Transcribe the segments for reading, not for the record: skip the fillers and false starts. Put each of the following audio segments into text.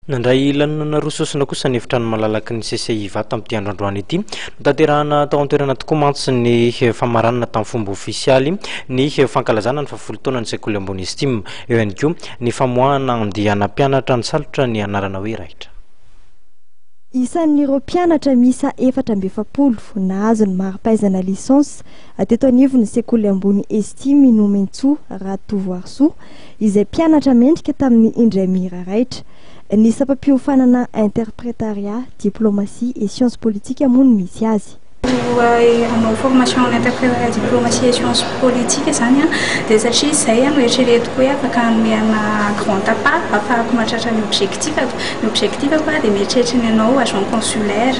Nandray lanonana roa sosona kosa ny efitrano malalaky ny CCI Ivato tamin'ity andro androany ity. Notanterahana tao an-toerana tokoa mantsy ny famaranana tamin'ny fomba ofisialy ny fankalazana ny fahafolo taonan'ny sekoly ambony Estim. Eo ihany koa ny famoahana andiana mpianatra nisalotra ny anarana hoe Raitra. Isan'ireo mpianatra miisa 44 nahazo ny mari-pahaizana licence teto anivon'ny sekoly ambony Estim i Nomentsoa Ratovoarisoa, izay mpianatra mendrika tamin'ny indray mihira raitra. Ny sampam-piofanana Interprétariat, Diplomatie et Sciences Politiques moa no misy azy. Hanao formation en interprétariat, diplomatie et sciences politiques izany aho dia satria izay no eritreretiko hoe afaka hanome ana grand appât ahafahako mahatratra ny objectif-ko. Ny objectif-ko dia mieritreritra ny hanao agent consulaire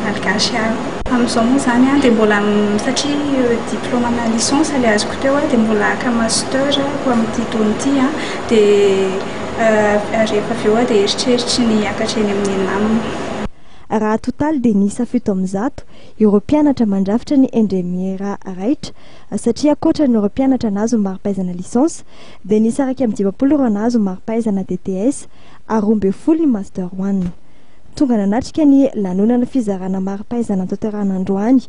malgache aho. Amin'izao moa izany dia mbola satria diplôme-na licence ilay azoko teo dia mbola haka master aho amin'ity taona ity dia rehefa avy eo aho dia eritreritry ny hiakatra eny amin'ny ENAM. Raha atotaly dia niisa 107 ireo mpianatra mandrafitra ny Indremiera raitra satria ankoatra an'ireo mpianatra nahazo ny mari-pahaizana licence dia nisy 51 ireo nahazo ny mari-pahaizana DTS ary 12 ny Master One. Tonga nanatrika ny lanonana fizarana mari-pahaizana notanterahina androany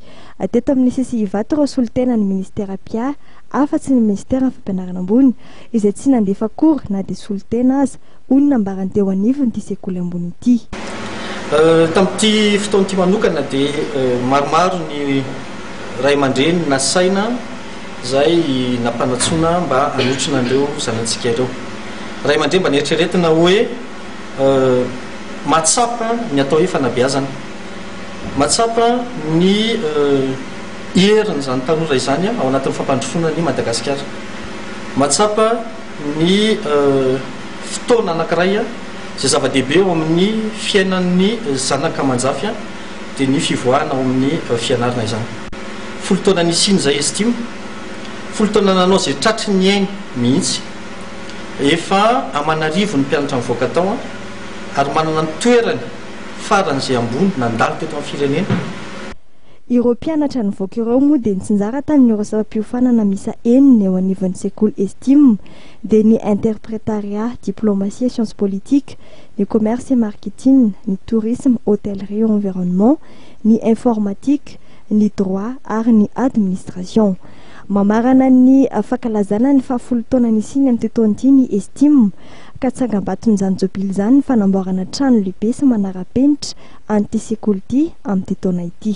teto amin'ny CCI Ivato ireo solontenan'ny minisitera mpiahy afa-tsy ny minisiteran'ny fampianarana ambony izay tsy nandefa akory na dia solontena aza, hoy ny nambarany teo anivon'ity sekoly ambony ity. Tamin'ity fotoana ity manokana dia maromaro ny ray aman-dreny nasaina izay nampanantsoina mba hanotrona an'ireo zanatsika ireo. Ray aman-dreny mba neritreretina hoe mahatsapa ny atao hoe fanabeazana, mahatsapa ny herin'izany tanora izany ao anatin'ny fampandrosoana an'i Madagasikara. Mahatsapa ny fotoana anankiray izay zava-dehibe eo amin'ny fiainan'ny zanaka aman-jafy dia ny fivoahana ao amin'ny fianarana izany. 10 taona nisiany izay Estime, 10 taona nanao izay tratry ny ainy mihitsy. Efa aman'arivony ny mpianatra nivoaka tao ary manana ny toerany faran'izay ambony nandalo teto amin'ny firenena. Ireo mpianatra nivoaka ireo moa dia nitsinjara tamin'ireo sampam-piofanana miisa enina eo anivon'ny sekoly Estime dia ny Interprétariat, Diplomatie et Sciences Politiques, ny Commerce et Marketing, ny Tourisme, Hôtellerie et Environnement, ny Informatique, ny Droit ary ny Administration. Mamarana ny fankalazana ny fahafolo taona nisiany amin'ity taona ity ny Estime ka tsangambaton'izany jobily izany ny fanamboarana trano lehibe sy manara-penitra an'ity sekoly ity amin'ity taona ity.